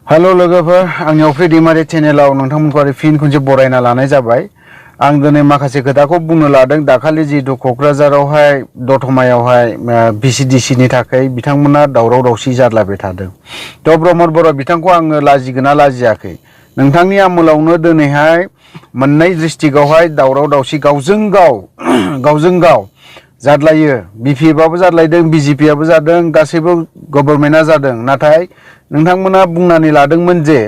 Hello लोगोफोर आंनि अफ्रि दैमारि चेनेलाव नोंथांमोनखौ आरो फिन खनसे बरायना लानाय जाबाय। आं दिनै माखासे खोथाखौ बुंनो लादों। दाखालि जिहेतु क'क्राझारावहाय दतमायावहाय VCDC नि थाखाय बिथांमोना दावराव दावसि जालायबाय थादों। थ' प्रमद बर' बिथांखौ आङो लाजिगोन ना लाजियाखै? नोंथांनि आमोलावनो दिनैहाय मोननै डिस्ट्रिक्टआवहाय दावराव दावसि गावजों गाव जादलायो। BPF आबो जादलायदों, BJP आबो जादों, गासैबो गभर्नमेन्टआ जादों। नाथाय नोंथांमोना बुंनानै लादोंमोन जे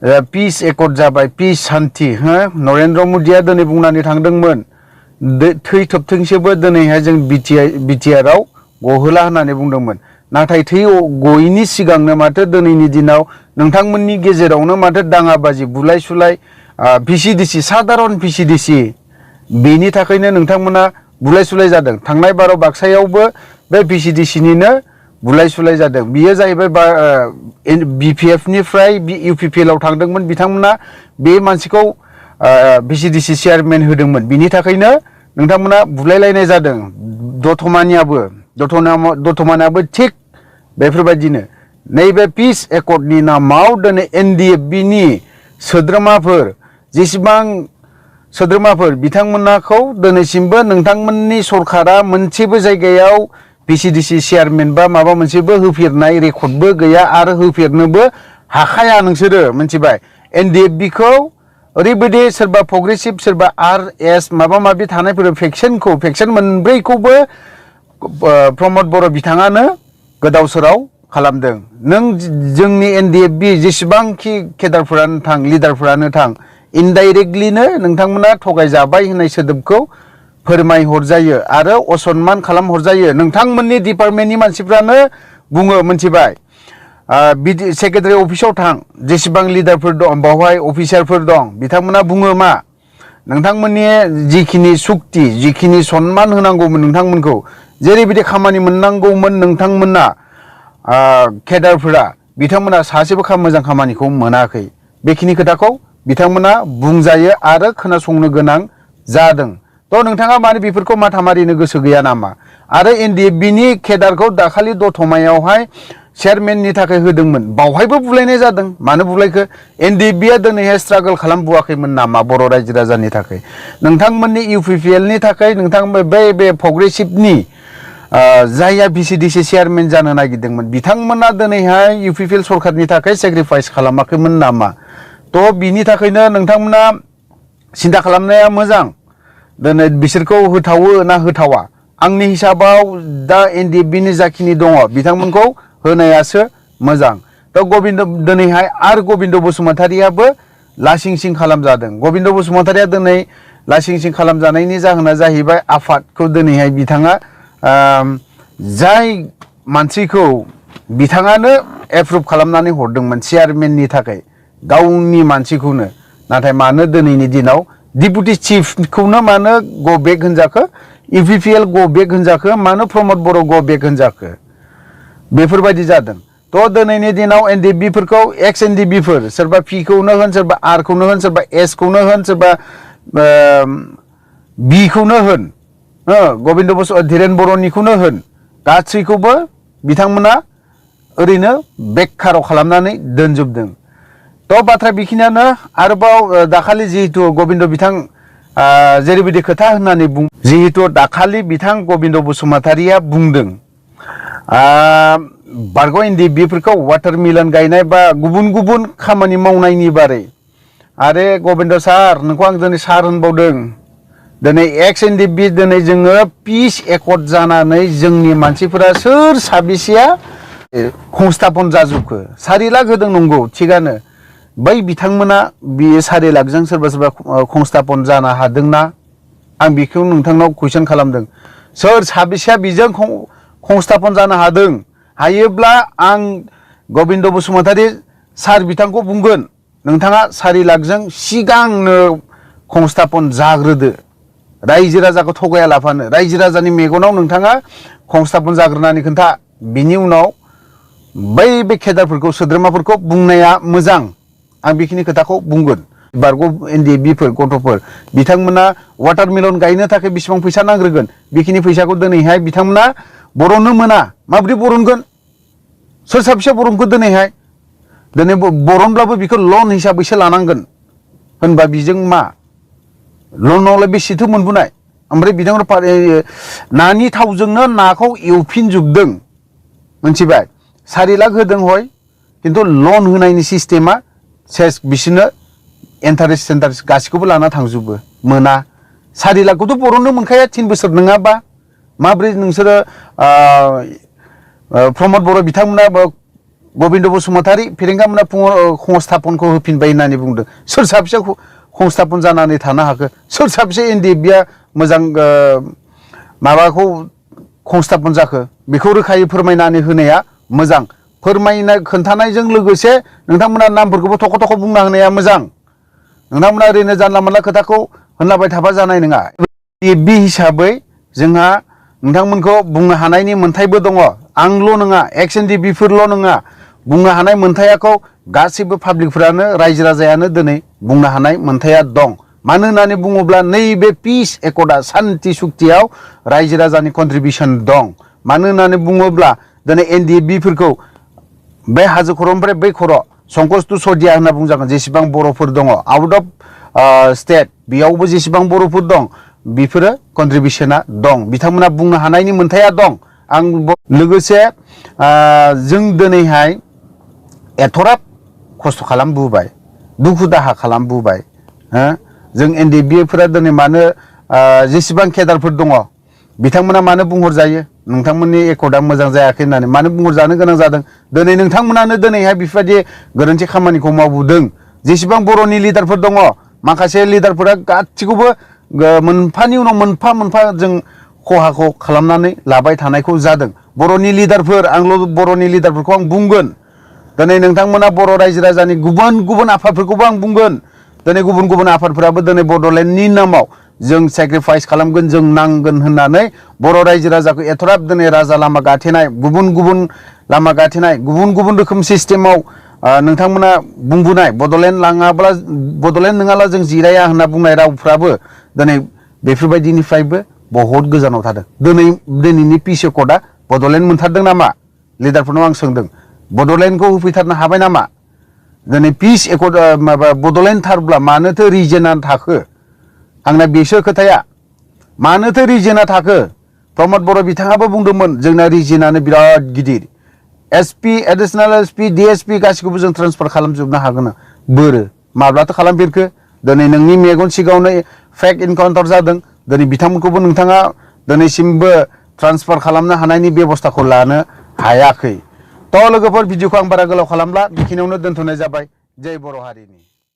पिस एकर्ड जाबाय, पिस सान्थि। नरेन्द्र मदिया दिनै बुंनानै थांदोंमोन थै थोबथोंसोबो दिनैहाय जों BTR आव गहोला होननानै बुंदोंमोन। नाथाय थै गयैनि सिगांनो माथो दिनैनि दिनाव नोंथांमोननि गेजेरावनो माथो दाङाबाजि बुलाय सुलाय VCDC साधारन VCDC बेनि थाखायनो नोंथांमोना बुलाय सुलाय जादों। थांनाय बाराव बाक्सायावबो बे VCDC निनो बुलाय सुलाय जादों। बियो जाहैबाय BPF निफ्राय UPPL आव थांदोंमोन। बिथांमोना बे मानसिखौ VCDC चेयारमेन होदोंमोन। बिनि थाखायनो नोंथांमोना बुलायलायनाय जादों। दतमानियाबो थिग बेफोरबायदिनो नैबे पिस एकर्डनि नामाव दिनै NDFB नि सोद्रोमाफोर जेसेबां सोद्रोमाफोर बिथांमोनखौ दिनैसिमबो नोंथांमोननि सरकारा मोनसेबो जायगायाव VCDC चेयारमेन बा माबा मोनसेबो होफेरनाय रेकर्डबो गैया आरो होफेरनोबो हाखाया। नोंसोरो मिथिबाय? NDFB खौ ओरैबायदि सोरबा प्रग्रेसिभ सोरबा RS माबा माबि थानायफोर फेक्सन मोनब्रैखौबो प्रमद बर' बिथाङानो गोदाव सोराव खालामदों। नों जोंनि NDFB जेसेबांखि केडारफोरानो थां लिडारफोरानो थां इनडाइरेक्टलिनो नोंथांमोना थगायजाबाय होननाय सोदोबखौ फोरमायहरजायो आरो असनमान खालामहरजायो। नोंथांमोननि डिपार्टमेन्टनि मानसिफ्रानो बुङो मिथिबाय? सेक्रेटारि अफिसाव थां, जेसेबां लिडारफोर दं बावहाय अफिसारफोर दं बिथांमोना बुङो मा नोंथांमोननि जिखिनि सुक्ति जिखिनि सनमान होनांगौमोन नोंथांमोनखौ जेरैबायदि खामानि मोननांगौमोन नोंथांमोना केडारफोरा बिथांमोना सासेबो मोजां खामानिखौ मोनाखै। बेखिनि खोथाखौ बिथांमोना बुंजायो आरो खोनासंनो गोनां जादों। थ' नोंथाङा मानो बेफोरखौ माथा मारिनो गोसो गैया नामा? आरो NDFB नि केडारखौ दाखालि दतमायावहाय चेयारमेननि थाखाय होदोंमोन। बावहायबो बुलायनाय जादों। मानो बुलायखो? NDFB आ दिनैहाय स्ट्रागल खालामबोआखैमोन नामा बर' रायजो राजानि थाखाय? नोंथांमोननि UPPL नि थाखाय नोंथांमोन बे प्रग्रेसिभनि जायहा VCDC चेयारमेन जानो नागिरदोंमोन बिथांमोना दिनैहाय UPPL सरखारनि थाखाय सेक्रिफाइस खालामाखैमोन नामा? थ' बिनि थाखायनो नोंथांमोना सिन्था खालामनाया मोजां। दिनै बिसोरखौ होथावो ना होथावा? आंनि हिसाबाव दा NDFB नि जाखिनि दङ बिथांमोनखौ होनायासो मोजां। थ' दिनैहाय आरो गबिन्द बसुमतारियाबो लासिं सिं खालामजादों। गबिन्द बसुमतारिया दिनै लासिं सिं खालामजानायनि जाहोना जाहैबाय आफादखौ दिनैहाय बिथाङा जाय मानसिखौ बिथाङानो एप्रुभ खालामनानै हरदोंमोन चेयारमेननि थाखाय गावनि मानसिखौनो। नाथाय मानो दिनैनि दिनाव डिपुटि चिफखौनो मानो गो बेक होनजाखो? UPPL गो बेक होनजाखो? मानो प्रमद बर' गो बेक होनजाखो? बेफोरबायदि जादों। थ' दिनैनि दिनाव NDFB फोरखौ एक्स NDFB सोरबा P खौनो होन सोरबा R खौनो होन सोरबा S खौनो होन सोरबा B खौनो होन गबिन्द धीरेन बर'निखौनो होन गासैखौबो बिथांमोना ओरैनो बेखाराव खालामनानै दोनजोबदों। थ' बाथ्रा बेखिनियानो। आरोबाव दाखालि जिहेतु गबिन्द बिथां जेरैबायदि खोथा होननानै जिहेतु दाखालि बिथां गबिन्द बसुमतारिया बुंदों बारग' NDFB-फोरखौ वाटारमेलन गायनाय बा गुबुन गुबुन खामानि मावनायनि बारै। आरे गबिन्द सार नोंखौ आं दिनै सार होनबावदों। दिनै एक्स NDFB दिनै जोङो पिस एकर्ड जानानै जोंनि मानसिफोरा सोर साबेसेया संस्थापन जाजोबखो? 4 लाख होदों नंगौ थिगानो। बै बिथांमोना बियो 4 लाखजों सोरबा सोरबा संस्थापन जानो हादोंना? आं बेखौ नोंथांनाव कुइसन खालामदों। सोर साबेसेया बेजों संस्थापन जानो हादों? हायोब्ला आं गबिन्द बसुमतारि सार बिथांखौ बुंगोन नोंथाङा 4 लाखजों सिगांनो संस्थापन जाग्रोदो। रायजो राजाखौ थगाया लाफानो रायजो राजानि मेगनाव नोंथाङा संस्थापन जाग्रोनानै खोन्था। बिनि उनाव बै बे केडारफोरखौ सोद्रोमाफोरखौ बुंनाया मोजां। आं बेखिनि खोथाखौ बुंगोन। बारग' NDFB-फोर गथ'फोर बिथांमोना वाटारमेलन गायनो थाखाय बेसेबां फैसा नांग्रोगोन? बेखिनि फैसाखौ दिनैहाय बिथांमोना बरननो मोना। माबोरै बरनगोन? सोर साबेसे बरनखो दिनैहाय? दिनै बरनब्लाबो बेखौ लन हिसाबैसो लानांगोन होनबा बिजों मा लनावलाय बेसेथो मोनबोनाय ओमफ्राय बिथांमोना नानि थावजोंनो नाखौ एवफिनजोबदों मोनथिबाय 4 लाख होदों हय किन्तु लन होनायनि सिस्टेमा सेस बिसोरनो इन्टारेस्ट गासिखौबो लाना थांजोबो मोना 4 लाखखौथ' बरननो मोनखाया 3 बोसोर नङाबा माब्रै नोंसोरो प्रमद बर' बिथांमोना गबिन्द बसुमतारी फेरेंगामोना संस्थापनखौ होफिनबाय होननानै बुंदों सोर साबेसे संस्थापन जानानै थानो हाखो सोर साबेसे एनडिएफबिआ मोजां माबाखौ संस्थापन जाखो बेखौ रोखायै फोरमायनानै होनाया मोजां फोरमायना खोन्थानायजों लोगोसे नोंथांमोना नामफोरखौबो थख' थख' बुंना होनाया मोजां नोंथांमोना ओरैनो जानला मोनला खोथाखौ होनलाबाय थाबा जानाय नङा एनडिएफबि हिसाबै जोंहा नोंथांमोनखौ बुंनो हानायनि मोन्थायबो दङ आंल' नङा एक्स एनडिएफबिफोरल' नङा बुंनो हानाय मोन्थायाखौ गासैबो पाब्लिकफोरानो रायजो राजायानो दिनै बुंनो हानाय मोन्थाया दं मानो होननानै बुङोब्ला नैबे पिस एकर्डआ शान्ति सुक्तियाव रायजो राजानि कन्ट्रिबिउसन दं मानो होननानै बुङोब्ला दिनै एनडिएफबिफोरखौ बे हाजो खर'निफ्राय बै खर' संकस टु सदिया होनना बुंजागोन जेसेबां बर'फोर दङ आउट अफ स्टेट बेयावबो जेसेबां बर'फोर दं बेफोरो कन्ट्रिबिउसना दं बिथांमोना बुंनो हानायनि मोन्थाया दं आं लोगोसे जों दिनैहाय एथ'राब खस्थ' खालामबोबाय दुखु दाहा खालामबोबाय जों एनडिएफबिफोरा दिनै मानो जेसेबां केडारफोर दङ बिथांमोना मानो बुंहरजायो नोंथांमोननि एकर्डआ मोजां जायाखै होननानै मानो बुंहरजानो गोनां जादों दिनै नोंथांमोनानो दिनैहाय बेफोरबायदि गोरोन्थि खामानिखौ मावबोदों जेसेबां बर'नि लिडारफोर दङ माखासे लिडारफोरा गासिखौबो मोनफानि उनाव मोनफा जों खहाखौ खालामनानै लाबाय थानायखौ जादों बर'नि लिडारफोर आंल' बर'नि लिडारफोरखौ आं बुंगोन दिनै नोंथांमोना बर' रायजो राजानि गुबुन आफादफोरखौबो आं बुंगोन दिनै गुबुन आफादफोराबो दिनै बड'लेण्डनि नामाव जों सेक्रिफाइस खालामगोन जों नांगोन होननानै बर' रायजो राजाखौ एथ'राब दिनै राजा लामा गाथेनाय गुबुन लामा गाथेनाय गुबुन रोखोम सिस्टेमाव नोंथांमोना बुंबोनाय बड'लेण्ड नङाब्ला जों जिराया होनना बुंनाय रावफ्राबो दिनै बेफोरबायदिनिफ्रायबो बहुत गोजानाव थादों दिनैनि पिस एकर्डआ बड'लेण्ड मोनथारदों नामा लिडारफोरनाव आं सोंदों बड'लेण्डखौ होफैथारनो हाबाय नामा दिनै पिस एकर्ड माबा बड'लेण्ड थारब्ला मानोथो रिजोना थाखो आंना बेसो खोथाया मानोथो रिजोना थाखो प्रमद बर' बिथाङाबो बुंदोंमोन जोंना रिजोनानो बिराद गिदिर एसपि एडिशनेल एसपि डिएसपि गासिखौबो जों ट्रेन्सफार खालामजोबनो हागोन बोरो माब्लाथो खालामफेरखो दिनै नोंनि मेगन सिगाङावनो फेक इनकाउन्टार जादों दिनै बिथांमोनखौबो नोंथाङा दिनैसिमबो ट्रान्सफार खालामनो हानायनि बेबस्थाखौ लानो हायाखै थ' लोगोफोर भिडिअखौ आं बारा गोलाव खालामला बेखिनियावनो दोनथ'नाय जाबाय जय बर' हारिनि